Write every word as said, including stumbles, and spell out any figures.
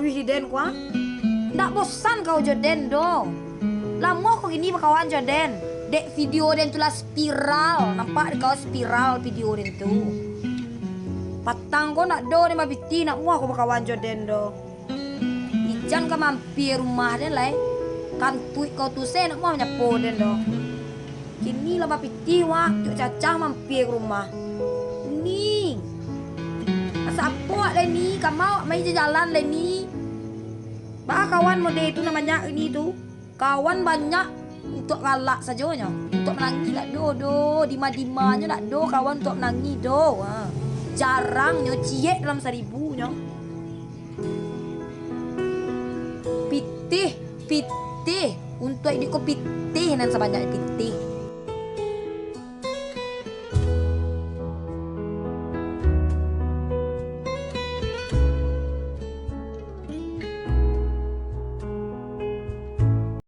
Wih, di den ko, ah. Ndak bosan kau jo den doh. Lamo kau kini bakawan jo den. Dek video den tu lah spiral. Nampak dek kau spiral video den tu. Patang ko ndak do den bapitih, ndak muah kau bakawan jo den doh. Ijan ka mampia rumah den lai. Kantuik kau tu se ndak muah manyapo den doh. Kini lah bapitih wak, juk cacah mampia ka rumah. Ni. Asa apo wak lai ni? Kama wak mai jalan lai ni? Baa kawan mode tu nan banyak kini tu? Kawan banyak untuak galak sajonyo. Untuak manangih ndak do doh. Dima-dimanyo ndak do kawan untuak manangih doh. Ha. Jarangnyo, ciek dalam saribunyo. Pitih, pitih. Untuak iduik ko pitih nan sabanyak pitih.